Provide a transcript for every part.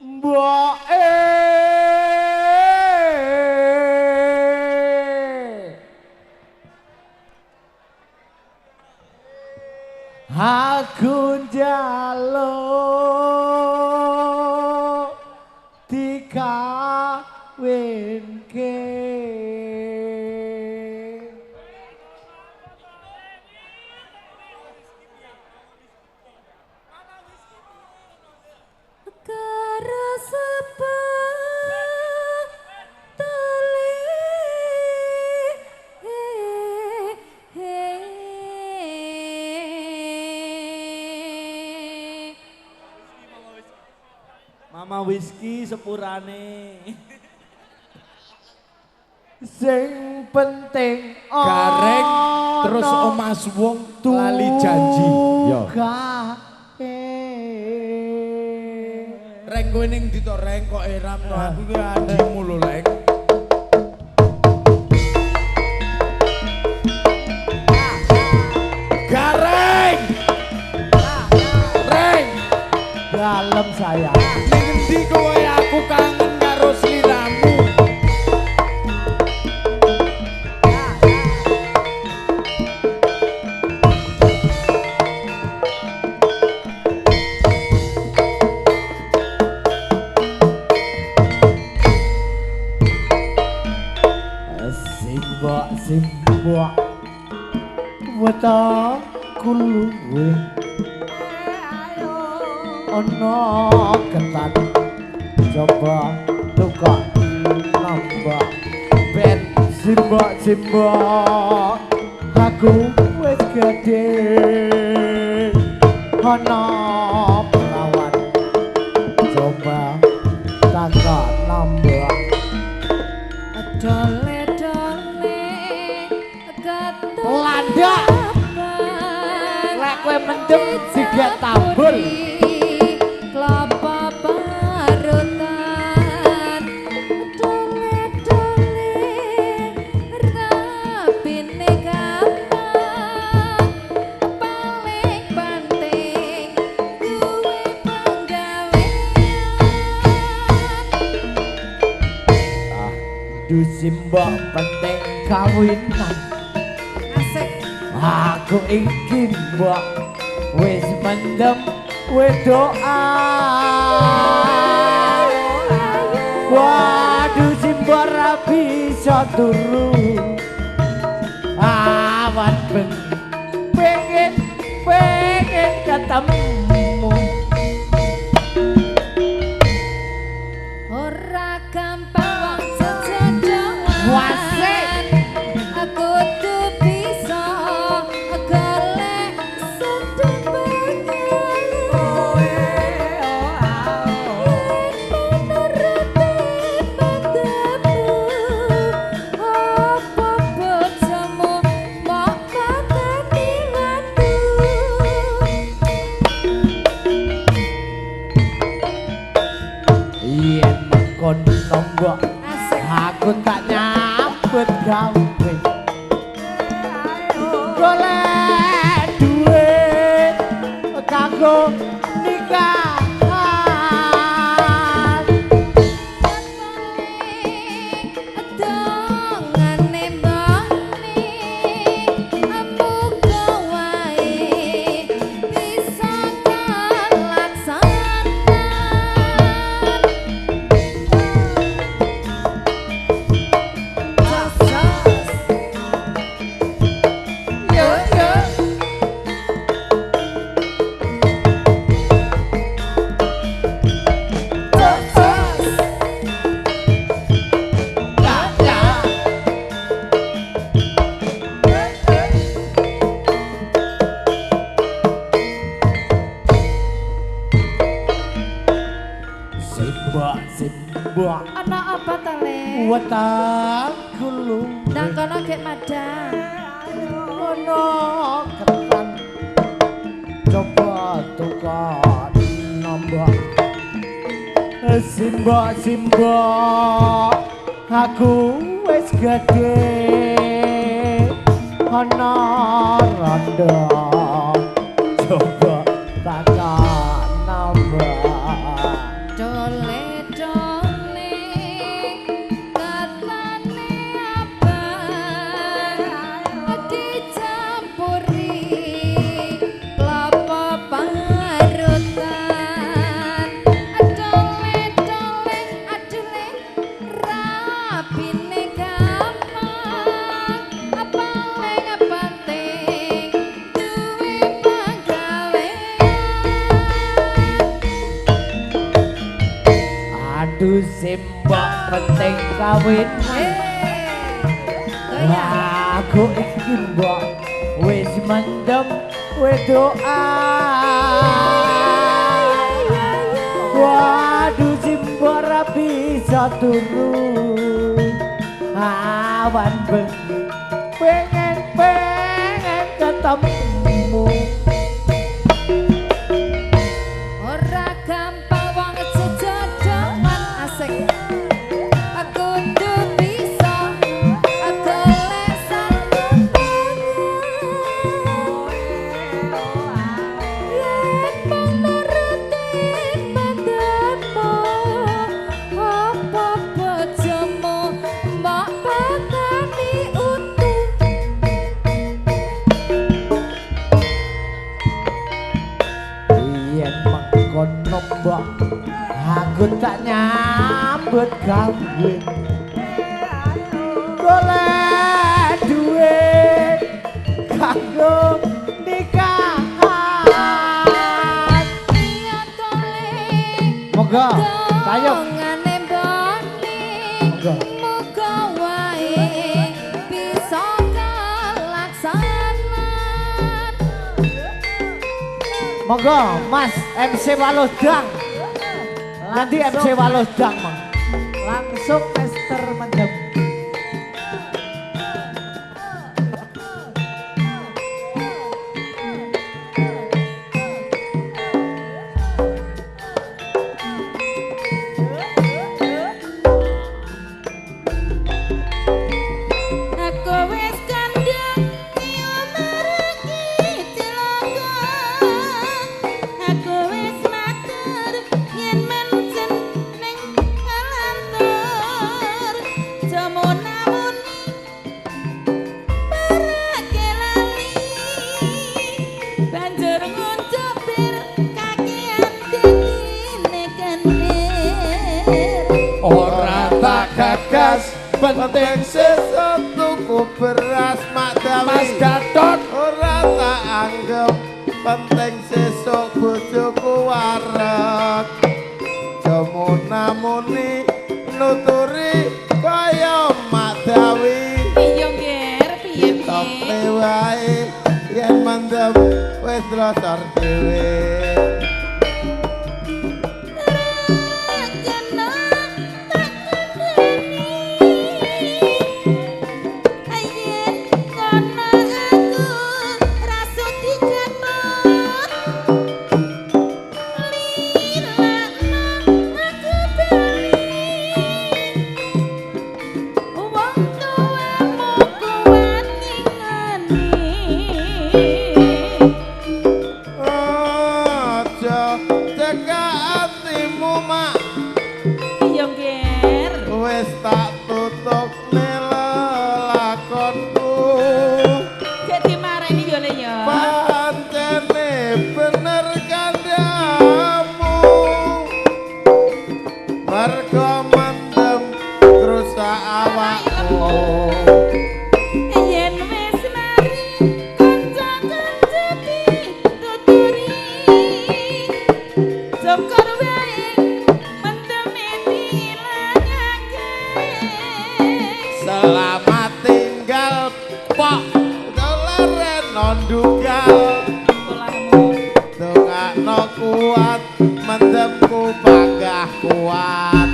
Mboke aku njaluk dikawinke. Mama whisky sepurane. Sing penting gareng terus omah suwung lali janji. Yo. Reng kowe ning ndi to reng kok eram to aku ki adikmu lho Leng. Gareng. Reng. Dalem saya. Ning endi kowe aku kangen karo sliramu. Simbok simbok wetengku luwe ana ketan coba tukok nambah ben simbok simbok aku wis gedhe ana perawan coba takok nambah. Landak lek kowe mendem jiget tambul. Klapa parutan dole-dole rapine gampang paling penting duwe penggawean. Ah du simbok penting kawinan. Aku iki mbok wis mendem wedokan. Waduh simbok ra bisa turu awan bengi pengen pengen ketemu. Ora gampang wong jejedoan. Wasik aku tuh bisa golek sedeng pengen. Penuruti matamu apa bojomu mok pateni watu. Yen mengkono mbok aku tak nyambut gawe golek duit kanggo nikahan. Dongane mbane muga wae bisa kalaksanan. Yo yo ya ya. Simbok simbok Ana apa ta Le? Wetengku luwe Nang kono gek madang. ana ketan coba tukon nambah. Simbok simbok aku wis gedhe ana rondo coba takon nambah. Dole Simbok penting kawin. Aku iki mbok wis mendem wedoan. Waduh simbok ra bisa turu. Awan bengi pengen pengen ketemu. Ora gampang wong jejodohan asik. Aku kudu bisa golek sambungan. Yen mung nuruti mendemo, apa bojomu mbok pakani utuh. Yen mengkono mbok aku tak nyambut gawe. Golek duit kanggo nikahan. Iya to le. Monggo, tayo. Dongane mbone. Monggo. Muga wae bisa kelaksanan. Monggo Mas MC Walodang. Nanti MC Walodang, Mang. Langsung Mister Mendem. Aku wis kandhang yo maraki celaka. Aku wis matur yen mencen ning kalantur. Jamunamuni parake lali. Banjur ngucapir kakean dadine kendir. Ora tak gagas penting sesuk tuku beras Mak Dawi. Mas Gatot ora tak anggep penting sesuk bojoku wareg. Jamunamuni nuturi kaya Mak Dawi. Iya Nger, piye piye? Tokne wae yen mendem wis rasa dhewe. Kena tak kandhani. Yen kono aku rasu diketut. Lilakno aku bali. Wong tuamu kuat ngingani. Aja cekak atimu Mak. Iya Nger. Wis tak tutukne lelakonku. Cek dimarani yo le yo. Pancene bener kandhamu. Mergo mendem ngrusak awakmu. Yen wis mari kanca-kanca dituturi. Syukur wae mendeme dilangake. Selamat tinggal Pok dolaren nondugal. Polahmu. Dongakno kuat mendemku panggah kuat.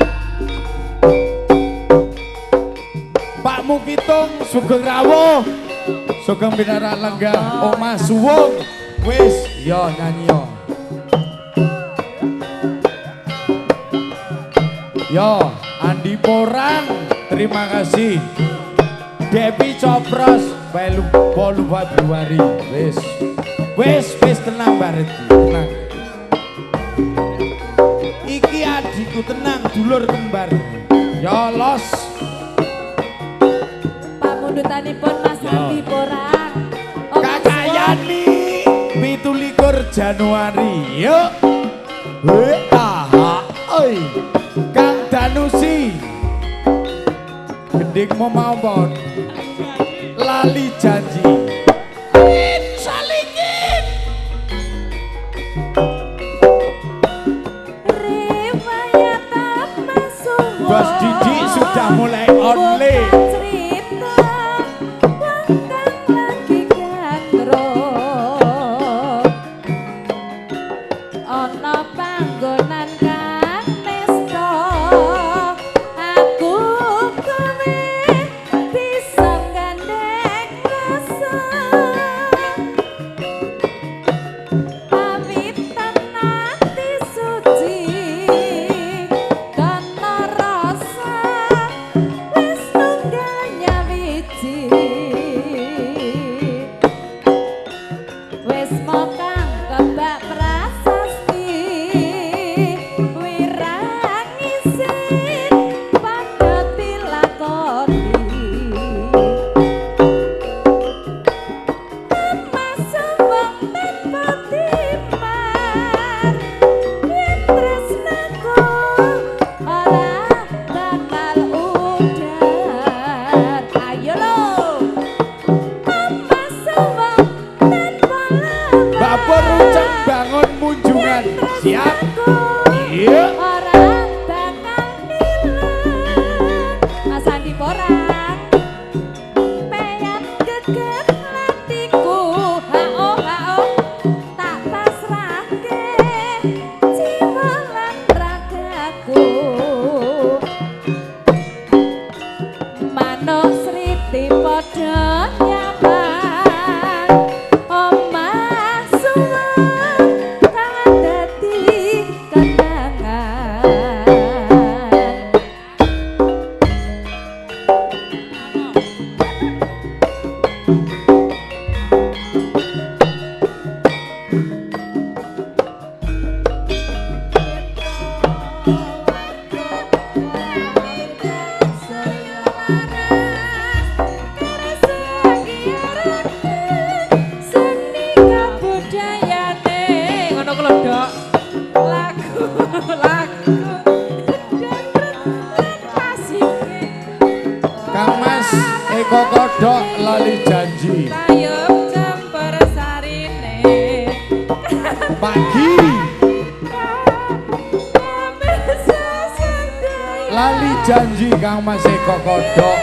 Pak Mukitung sugeng rawuh. Sugeng pinarak lenggah omah suwung. Wis yo nyanyi yo. Yo Andi Porang terima kasih. Depi Copros 8 Februari. Wis. Wis wis tenang Bareti, tenang. Iki adikku tenang dulur kembar. Yo los. Pamundutanipun Mas Andi Porang. Kakak Yani 27 Januari. Yuk. Aha, oi. Kang Danusi. Gendingmu mawon. Lali janji. Salikin. Riwayat masuwun. siji wis mokang kebak prasasti wirang isin padha dilakoni Mas wong tanpa timar yen tresnaku ora bakal udar. Ayo lo Mas wong tanpa lemar Bapak Ruceng bangun munjungan. Siap. Iya. Ora bakal ilang. Mas Andi Porang peyat geget latiku hao hao tak pasrahke jiwa lan ragaku manuk sriti padha nyamang omah suweng kang dadi kenangan. Seni kabudayane ngono ku lho, Dok. Lagu lagu dangdut lan pasike. Kang Mas Eko Kodok lali janji. Tayub jember sarine. Pagi Pemirsa sedaya. lali janji Kang Mas Eko Kodok.